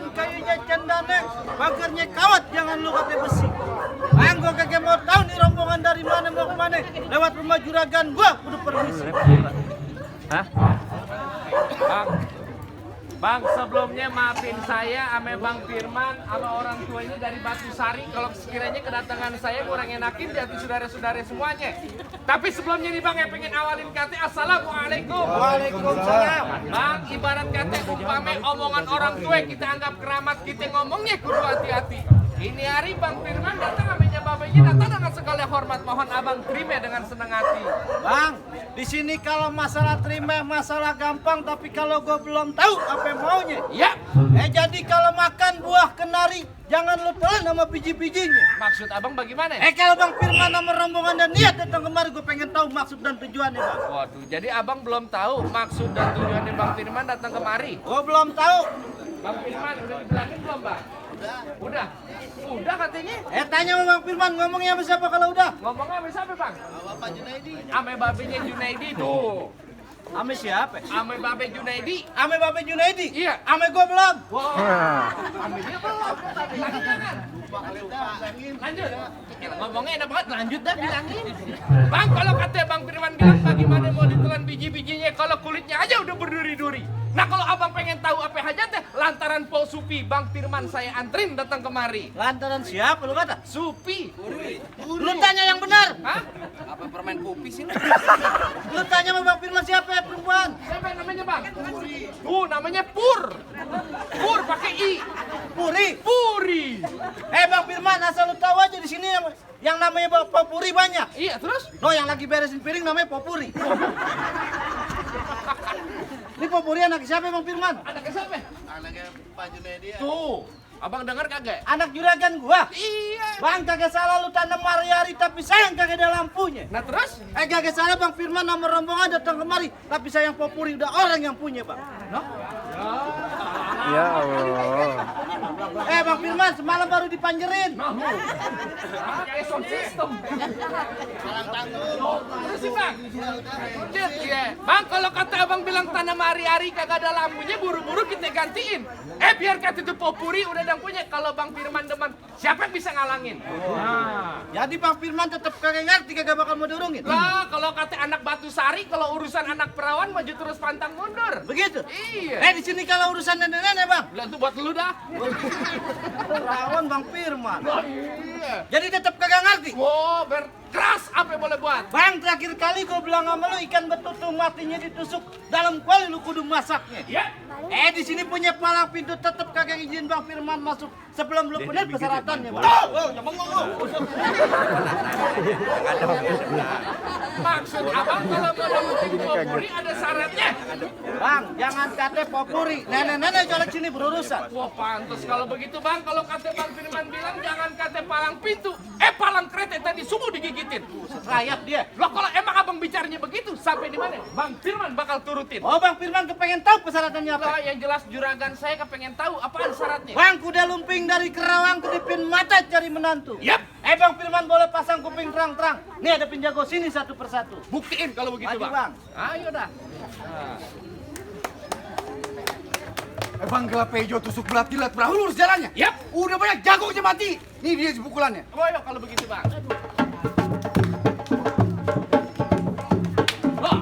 juragan kayunya cendane, bakarnya kawat jangan lu kata besi. Bang gua kagak mau tahu nih rombongan dari mana mau kemana. Lewat rumah juragan gua kudu permisi. Hah? Bang, sebelumnya maafin saya ame Bang Firman sama orang tuanya dari Batu Sari kalau sekiranya kedatangan saya kurang enakin di hati saudara-saudara semuanya. Tapi sebelumnya nih Bang, yang pengen awalin kata Assalamualaikum. Waalaikumsalam. Bang, ibarat kata umpame omongan orang tua kita anggap keramat, kita ngomongnya kudu hati-hati. Ini hari Bang Firman datang amenya babanya datang dengan segala hormat, mohon abang terima dengan senang hati. Bang, di sini kalau masalah terima masalah gampang, tapi kalau gua belum tahu apa maunya. Ya. Jadi kalau makan buah kenari jangan lupa nama biji-bijinya. Maksud abang bagaimana? Kalau Bang Firman sama rombongan dan niat datang kemari, gue pengen tahu maksud dan tujuannya, Bang. Waduh, jadi abang belum tahu maksud dan tujuannya Bang Firman datang kemari. Gue belum tahu. Bang Firman udah dibilangin belum, Bang? Udah. Udah katanya. Tanya sama Bang Firman ngomongnya sama siapa kalau udah? Ngomongnya sama siapa, Bang? Bapak Junaidi. Ame babenya Junaidi tuh. Ame siapa? Ame babe Junaidi. Ame Babe Junaidi? Iya. Ame gue belum. Wow. Ame dia belum. Lagi jangan. Lanjut. Ngomongnya enak banget, lanjut dah bilangin. Bang, kalau kata Bang Firman bilang bagaimana mau ditelan biji-bijinya kalau kulitnya aja udah berduri-duri. Nah kalau abang pengen tahu apa aja teh, lantaran Po Supi Bang Firman saya antrin datang kemari. Lantaran siapa lu kata? Supi. Lu tanya yang benar. Hah? Apa permen kopi sih? Lu tanya sama Bang Firman siapa ya perempuan? Siapa yang namanya Bang? Puri. Namanya Pur. Pur pakai I. Puri. Puri. Bang Firman, asal lu tahu aja di sini yang namanya Popuri banyak. Iya, terus? No, yang lagi beresin piring namanya Popuri. Ini Popuri anak siapa Bang Firman? Anaknya siapa? Anaknya Pak Junaidi. Tuh, abang dengar kagak? Anak juragan gua. Iya. Bang, kagak salah lu tanam hari-hari tapi sayang kagak ada lampunya. Nah terus? Kagak salah Bang Firman nama rombongan datang kemari tapi sayang Popuri udah orang yang punya, Bang. No? Ya Allah. Bang Firman semalam baru dipanjerin. Kayak sound system. Terus sih Bang? Lanjut ya. Bang, kalau kata abang bilang tanam hari-hari kagak ada lampunya, buru-buru kita gantiin. Biar kata itu Popuri udah yang punya. Kalau Bang Firman demen, siapa yang bisa ngalangin? Nah. Jadi Bang Firman tetap kagak ngerti, kagak bakal mau durungin. Lah, kalau kata anak Batu Sari, kalau urusan anak perawan maju terus pantang mundur. Begitu? Iya. Di sini kalau urusan nenek-nenek, Bang. Lah itu buat lu dah. Perawan Bang Firman. Iya. Jadi tetap kagak ngerti. Wow, berkeras apa yang boleh buat? Bang, terakhir kali gua bilang sama lu ikan betutu matinya ditusuk dalam kuali lu kudu masaknya. Ya. Di sini punya palang pintu tetap kagak izin Bang Firman masuk sebelum lu bener persyaratannya, Bang. Maksud abang kalau mau dapetin Popuri ada syaratnya? Bang, jangan kata Popuri. Nenek-nenek colek sini berurusan. Wah pantas kalau begitu Bang, kalau kata Bang Firman bilang jangan kata palang pintu, palang kereta tadi subuh digigitin. Rayap dia. Loh kalau emang abang bicaranya begitu, sampai di mana? Bang Firman bakal turutin. Oh, Bang Firman kepengen tahu persyaratannya apa? Lah yang jelas juragan saya kepengen tahu apaan syaratnya. Bang, kuda lumping dari Kerawang kedipin mata cari menantu. Yap. Bang Firman boleh pasang kuping terang-terang. Nih ada penjago sini satu persatu. Buktiin kalau begitu Maju, Bang. Bang. Ayo dah. Bang Gelapejo tusuk belat gilat perahu lurus jalannya. Yap. Udah banyak jagonya mati. Nih dia pukulannya. Ayo kalau begitu Bang. Wah.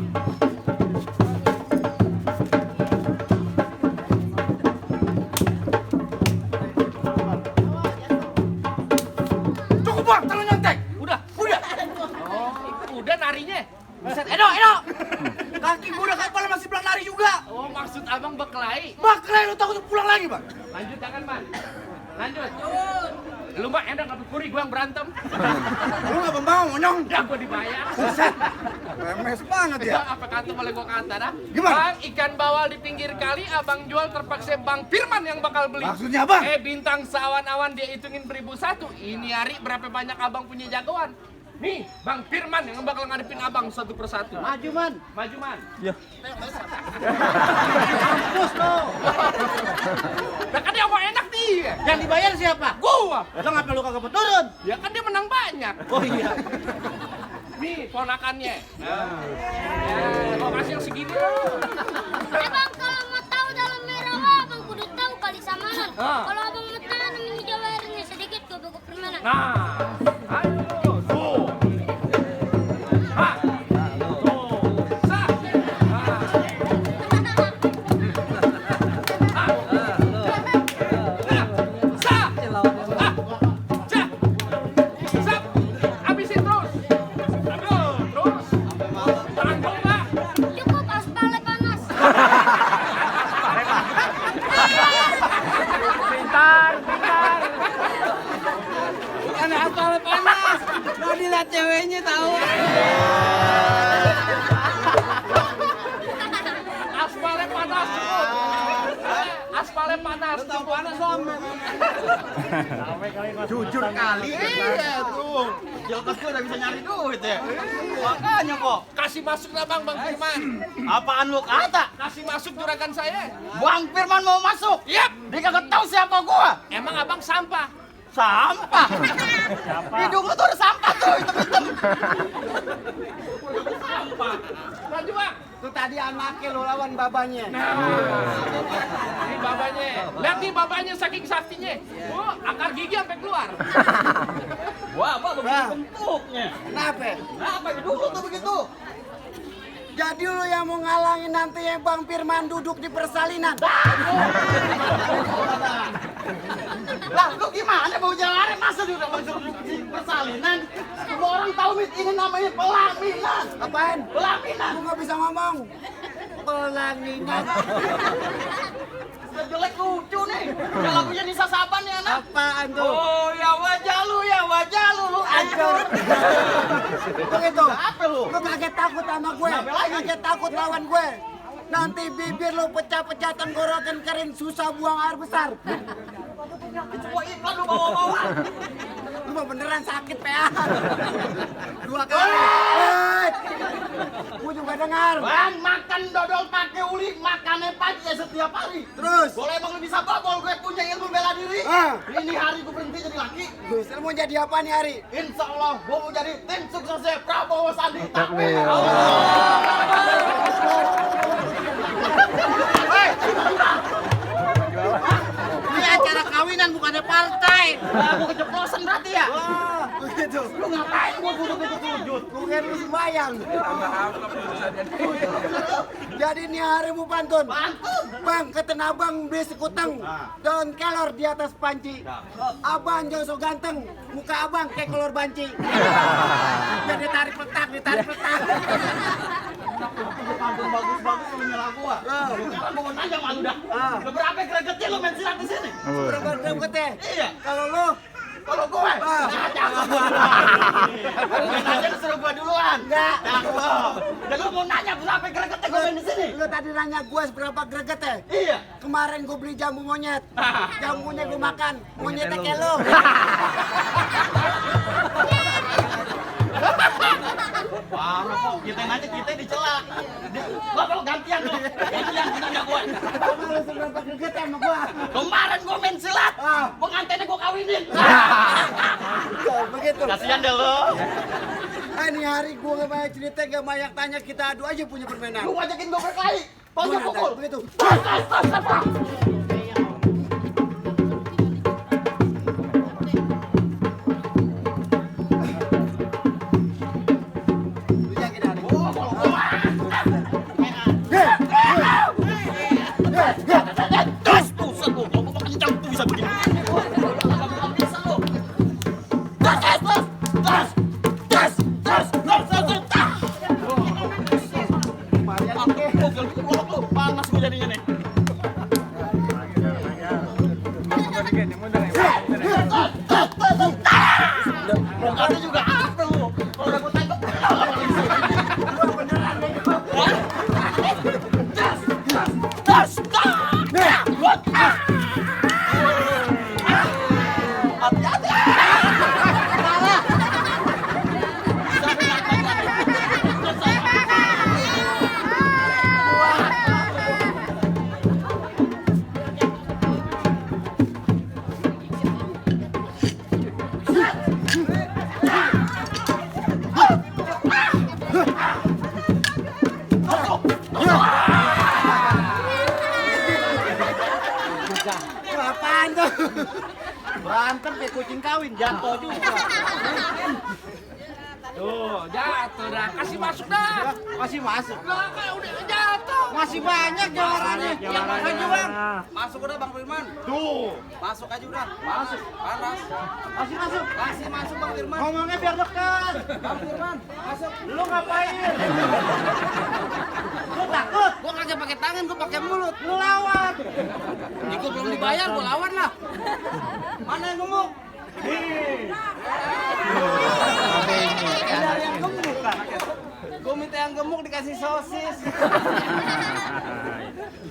Cukup Bang, terlalu nyontek. Udah. Oh, udah narinya. Buset, Edo. Kaki gua udah kapal masih bilang lari juga. Oh, maksud abang berkelahi. Baklai lu takut pulang lagi, Bang. Lanjut jangan, Man. Lanjut. Lu Mbak enak dapet kuri gua yang berantem. Lu enggak membawa monyong. Udah gua dibayar. Buset. Remes banget ya. Apa kata boleh gua kata dah? Gimana? Bang, ikan bawal di pinggir kali abang jual terpaksa Bang Firman yang bakal beli. Maksudnya, Bang? Bintang seawan-awan dia hitungin 1001. Ini hari berapa banyak abang punya jagoan? Nih, Bang Firman yang bakal ngadepin abang satu persatu. Maju, Man. Maju, Man. Mampus lo. Nah kan dia mau enak dia. Yang dibayar siapa? Gua. Lo ngapa lu kagak mau turun? Ya kan dia menang banyak. Oh iya. Nih, ponakannya. Nah. Ya, mau kasih yang segini loh. Bang, kalau mau tahu dalam merah abang kudu tahu kali samanan. Kalau abang mau tahan ini jawabannya sedikit gue buku permainan. Nah, ayo, tuh. Ha, tuh, sa, ha. Habisin terus. Aduh, terus. Tanggung nggak? Cukup aspalnya panas. Pintar, pintar. Bukan apal panas. Mau dilihat ceweknya tahu. Aspalnya panas cukup. Aspalnya panas cukup. Jujur kali. Iya tuh. Jilbab gue udah bisa nyari duit ya. Makanya kok. Kasih masuk lah Bang Firman. Apaan lu kata? Kasih masuk juragan saya. Bang Firman mau masuk. Yap. Dia kagak tahu siapa gua. Emang abang sampah. Sampah. Hidung lu tuh ada sampah tuh, hitam-hitam. Maju Bang. Tuh tadi anaknya lo lawan babanya. Ini babanya. Lihat nih babanya saking saktinya. Oh, akar gigi sampai keluar. Wah, apa begitu bentuknya? Kenapa? Kenapa hidung lu tuh begitu? Jadi lu yang mau ngalangin nanti yang Bang Firman duduk di persalinan. Lah, lu gimana mau jalan masa dia udah masuk di persalinan? Semua orang tahu mit ini namanya pelaminan. Apaan? Pelaminan. Lu nggak bisa ngomong. Pelaminan. Jelek lucu nih. Ya lagunya Nisa Saban ya anak. Apaan tuh? Oh ya wajah lu ancur. Begitu. Apa lu? Lu kaget takut sama gue. Kenapa lagi? Kaget takut lawan gue. Nanti bibir lu pecah-pecah tenggorokan kering susah buang air besar. Semua iklan lu bawa-bawa. Lu mah beneran sakit PA. 2 kali. Hei! Gua juga dengar. Bang, makan dodol pakai uli, makannya pagi ya setiap hari. Terus? Boleh emang lu bisa bobol, gue punya ilmu bela diri. Ah. Ini hari gue berhenti jadi laki. Gus, lu mau jadi apa nih Hari? Insya Allah, gue mau jadi tim suksesnya Prabowo Sandi. Takbir. Ini acara kawinan bukannya partai. Gue keceplosan berarti ya. Begitu. Lu ngapain gue duduk itu sujud? Lu kan lu sembayang. Jadi nih Hari mau pantun. Pantun. Bang, keten abang beli sekuteng. Daun kelor di atas panci. Abang jauh so ganteng. Muka abang kayak kelor banci. Biar ditarik petak. Pantun bagus-bagus lu nyela gua. Sekarang gua mau nanya sama lu dah. Lu berapa gregetnya lu main silat di sini? Berapa gregetnya? Iya. Kalau lu? Kalau gue, jangan gua. Main aja lu suruh gua duluan. Enggak. Cakep. Dan lu mau nanya berapa gregetnya gua main di sini? Lu tadi nanya gua seberapa gregetnya? Iya. Kemarin gua beli jambu monyet. Jambunya gua makan. Monyetnya kayak lu. Wah, kok kita nanya kita dicela. Gua kalau gantian lu. Gantian nanya gua. Lu seberapa gregetnya sama gua? Kemarin gua main silat. Pengantinnya gua kawinin. Begitu. Kasihan deh lu. Ini Hari gua nggak banyak cerita, nggak banyak tanya, kita adu aja punya permainan. Lu ngajakin gua berkelahi. Pokoknya pukul. Begitu. Lu yakin Hari? Buset lu, kalau gua kencang tuh bisa begini. Panas gue jadinya nih. Mukanya juga apa lu? Kalau udah gue tembak, berantem. Berantem kayak kucing kawin, jatuh juga. Tuh, jatuh dah. Kasih masuk dah. Masih masuk. Lah, kan udah jatuh. Masih banyak jawarannya. Yang makanya bang. Masuk udah Bang Firman. Tuh. Masuk aja udah. Masuk. Panas. Masih masuk. Masih masuk Bang Firman. Ngomongnya biar dekat. Bang Firman, masuk. Lu ngapain? Lu takut? Gua kagak pakai tangan, gua pakai mulut. Lu lawan. Ya, gua belum dibayar, gua lawan lah. Mana yang gemuk? Ada yang gemuk kan? Gua minta yang gemuk dikasih sosis.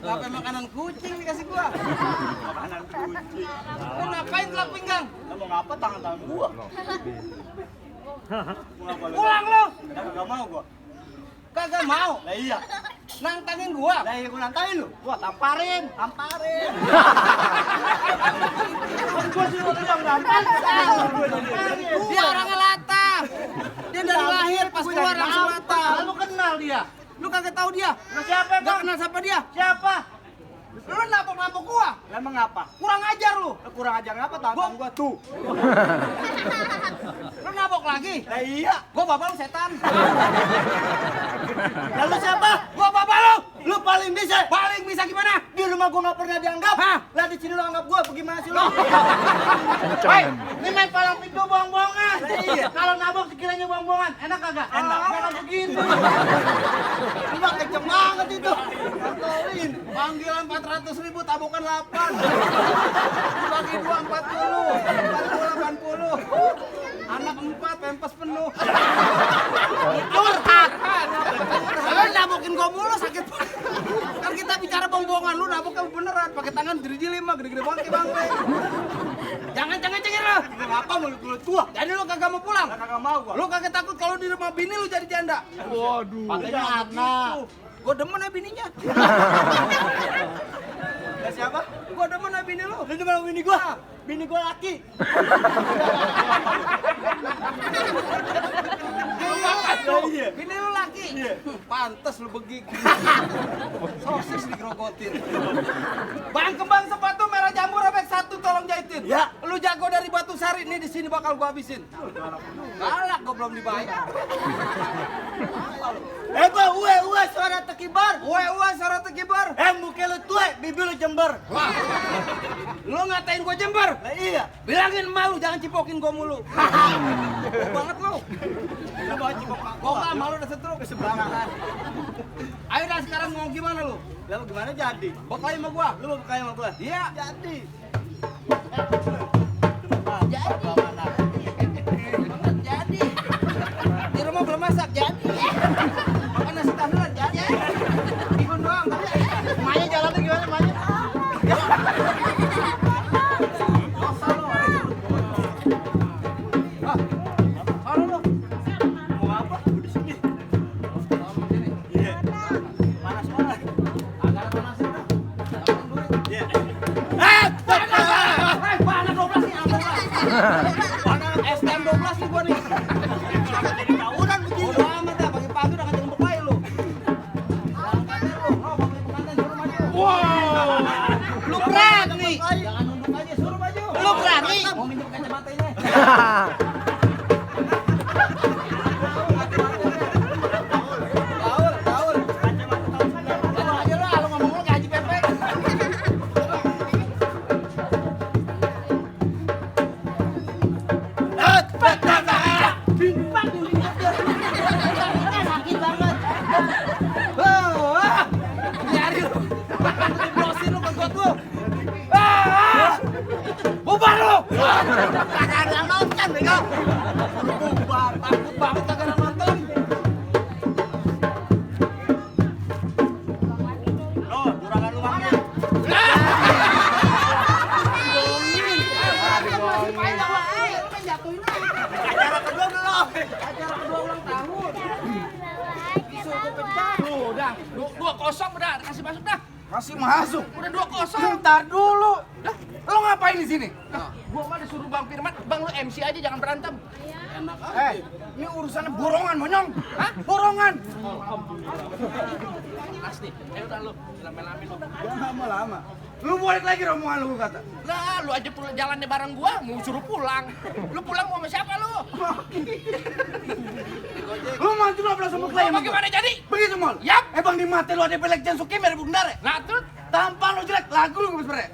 Sampai makanan kucing dikasih gua. Makanan kucing. Lu ngapain telak pinggang? Lu mau ngapa tangan-tangan gua? Pulang lu. Enggak mau gua. Kagak mau. Lah iya. Nantangin gua. Lah iya gua nantangin lu. Gua tamparin. Tamparin. Gua suruh lu yang nantang. Dia orangnya latah. Dia dari lahir pas keluar langsung latah. Lu kenal dia? Lu kagak tahu dia? Lu siapa Gak emang? kenal siapa dia? Siapa? Lu nabok-nabok gua. Lah emang ngapa? Kurang ajar lu. Lu kurang ajar ngapa tangan gua tuh? Lu nabok lagi. Lah iya. Gua bapak lu setan. Lalu siapa? Gua bapak lu. Lu paling bisa. Paling bisa gimana? Di rumah gua nggak pernah dianggap. Hah? Lah di sini lu anggap gua bagaimana sih lu? Hei, ini main palang pintu bohong-bohongan. Iya. Kalau nabok sekiranya bohong-bohongan, enak kagak? Enak. Jangan begitu. Lu mah kenceng banget itu. Kantorin. Panggilan 400.000, tabokan 8. Bagi 2 40. 80. Anak 4, pempes penuh. Curhat. Lu nabokin gua mulu sakit banget. Kan kita bicara bohong-bohongan, lu naboknya beneran pakai tangan diriji 5, gede-gede banget kayak bangke. Jangan cengir lu. Ngapa mulut tua? Jadi lu kagak mau pulang? Kagak mau gua. Lu kagak takut kalau di rumah bini lu jadi janda? Waduh. Pakainya anak. Gua demen ya bininya. Ya siapa? Gua demen ya bini lu. Lu demen bini gua? Bini gua laki. Iya. Bini lu laki. Iya. Pantes lu begig. Sosis digerogotin. Bang kembang sepatu merah jambu robek 1 tolong jahitin. Ya. Lu jago dari Batu Sari nih di sini bakal gua habisin. Galak gua belum dibayar. Gua uwe suara tekibar. Uwe sarot kibar. Muka lu tuwe, bibir lu jember. Wah. Lu ngatain gua jember. Lah iya. Bilangin malu jangan cipokin gua mulu. Gua banget lu. Lu mau cipok Gua enggak malu udah setruk. sembarangan. Ayo dah sekarang mau gimana lu? Lah gimana jadi? Bekali sama gua. Lu mau kaya sama gua? Iya. Jadi. Jadi. Di rumah belum masak, jadi. Makan nasi tahlilan, jadi. Bihun doang, tapi Emaknya jalannya gimana emaknya? dosa lo. Ah, mana lo? Mau apa? Di sini. Sini. Iya. Panas banget. Agak panas ya. Dapetin duit. Iya. Panas 12 nih, apa enggak? Panas STM 12 nih gua nih. Jadi tahunan begini. Bodo amat dah, pagi-pagi udah ngajak bekali lu. Angkatnya lu, mau beli pengantin suruh maju. Lu berani. Jangan nunduk aja, suruh maju. Lu berani. Mau minjem kacamatanya. Gaul. Lalu aja lu, lu ngomong lu kayak Haji Pepe. Bimbang lu ingat dia. Sakit banget. Nyari lu. Diblosin lu ke got lu. Bubar lu. Kagak ada yang nonton, bego. Bubar, takut banget kagak ada yang nonton. Lo, juragan lu mana? Acara kedua belum. Acara kedua ulang tahun. Disuruh pecah. Udah, 2-0 udah, kasih masuk dah. Masih masuk. Udah 2-0. Ntar dulu. Dah, lo ngapain di sini? Gua mah disuruh Bang Firman, Bang lu MC aja jangan berantem. Ini urusannya borongan, Monyong. Hah? Borongan. Pasti. Udah lu, lama-lama lu. Jangan lama-lama. Lu balik lagi rombongan lu kata. Lah, lu aja pulang jalannya bareng gua, mau suruh pulang. Lu pulang mau sama siapa lu? Lu mantu lu belas sama klien. Bagaimana jadi? Begitu Mol. Yap. Bang di mata lu ada pelek jangan suki mere bundar. Nah, terus Tampang lu jelek, lagu lu sebenarnya.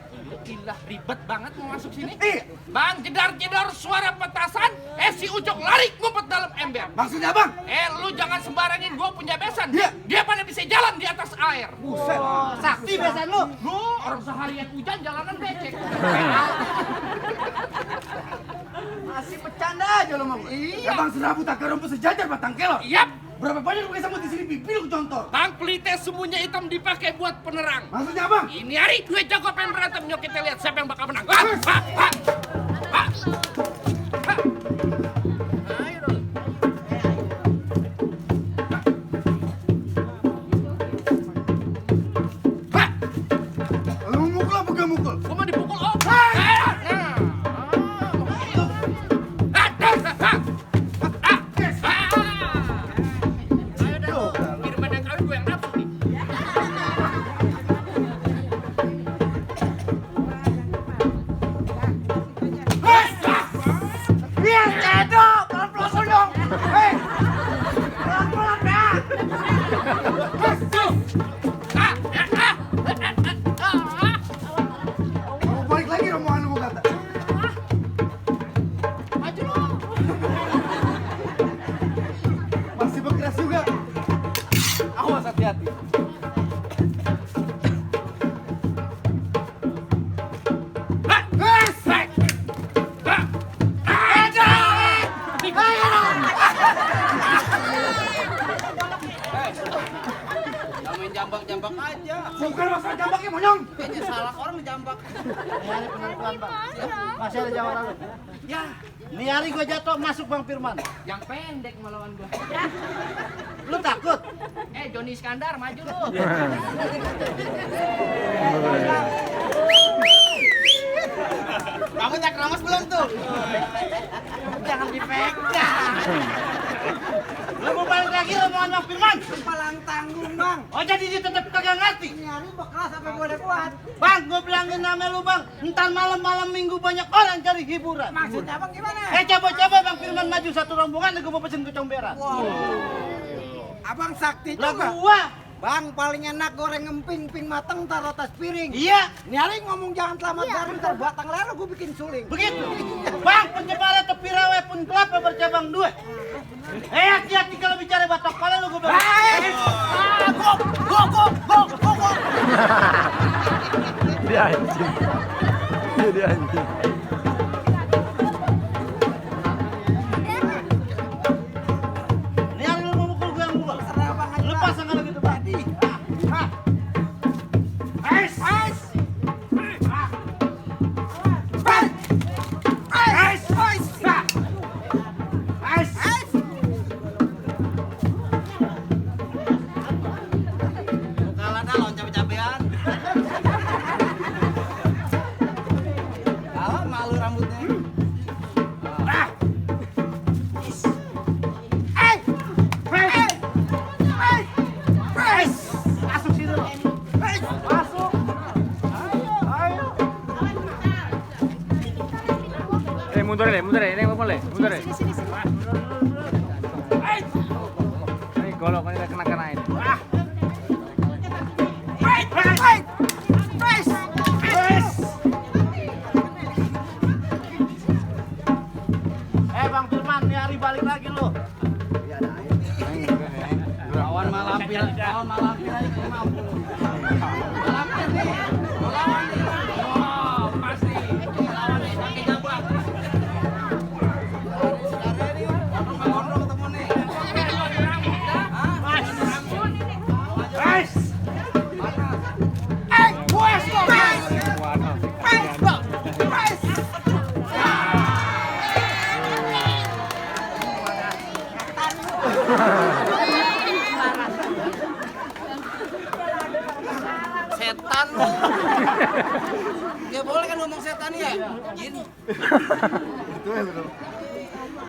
gila ribet banget mau masuk sini. Iya. Bang, jedar-jedar suara petasan, si Ucok lari ngumpet dalam ember. Maksudnya Bang? Lu jangan sembarangin gua punya besan. Iya. Dia pada bisa jalan di atas air. Buset. Sakti besan lu. Lu orang seharian hujan jalanan becek. Masih bercanda aja lu, Mang. Ya Bang serabut tak rumput sejajar batang kelor. Yap. Berapa banyak pakai samut di sini pipi lu contoh. Bang, pelite semuanya hitam dipakai buat penerang. Maksudnya Bang? Ini hari dua jago pengen berantem, yuk kita lihat siapa yang bakal menang. Ha, ha, ha, ha, ha. Ayo dong. Ha, Lu mukul apa gak mukul? gua mau dipukul om. Ayo dah, kiriman yang kawin gua yang nafsu nih. Biar cedo, pelan-pelan dong. Hei, pelan-pelan ya. Mau balik lagi rombongan lu kata. Maju lu. Masih berkeras juga. Awas hati-hati. Jangan main jambak-jambak aja. Bukan masalah jambaknya monyong. Kayaknya salah orang jambak. Ini pelan-pelan Bang. Masih ada jawaban lu. Ya, Ini hari gua jatuh masuk Bang Firman. Yang pendek melawan gua. Lu takut? Joni Iskandar maju lu. kamu tak keramas belum tuh? Jangan dipegang. Lu mau balik lagi lu mau Bang Firman? Palang tanggung, Bang. Oh jadi dia tetap kagak ngerti. Ini hari bekas sampai boleh kuat. Bang, gua bilangin nama lu Bang. Entar malam-malam minggu banyak orang cari hiburan. Maksudnya Bang gimana? Coba-coba Bang Firman maju satu rombongan, gua mau pesen kecomberan. Abang sakti Lah juga. gua. Bang, paling enak goreng emping, ping mateng, taruh atas piring. Iya, Ini hari ngomong jangan selamat garing, ntar batang lero gue bikin suling. begitu. Bang, pencemaran tepi rawa pun kelapa bercabang dua. Hati-hati kalau bicara batok kepala lu gua bilang. Go. Dia anjing. Dia anjing. Ini yang lu mau mukul gua yang mukul. Serah Bang aja. Lepas kalau gitu Bang. Ais. Kalah dah lawan cabe-cabean. Kalah malu rambutnya. Masuk sini lu. Masuk. Ayo. Mundur deh, ini mau boleh, mundur deh. Ini golok ini kena ini. Bang Firman, nih hari balik lagi lu. Lawan malampir aja mampu. Malampir nih. Lawan nih. Oh, pasti. Lawan nih pakai jambak. Saudara nih, gondrong ketemu nih. Setan lu. Ya boleh kan ngomong setan ya? Jin. Itu ya bro.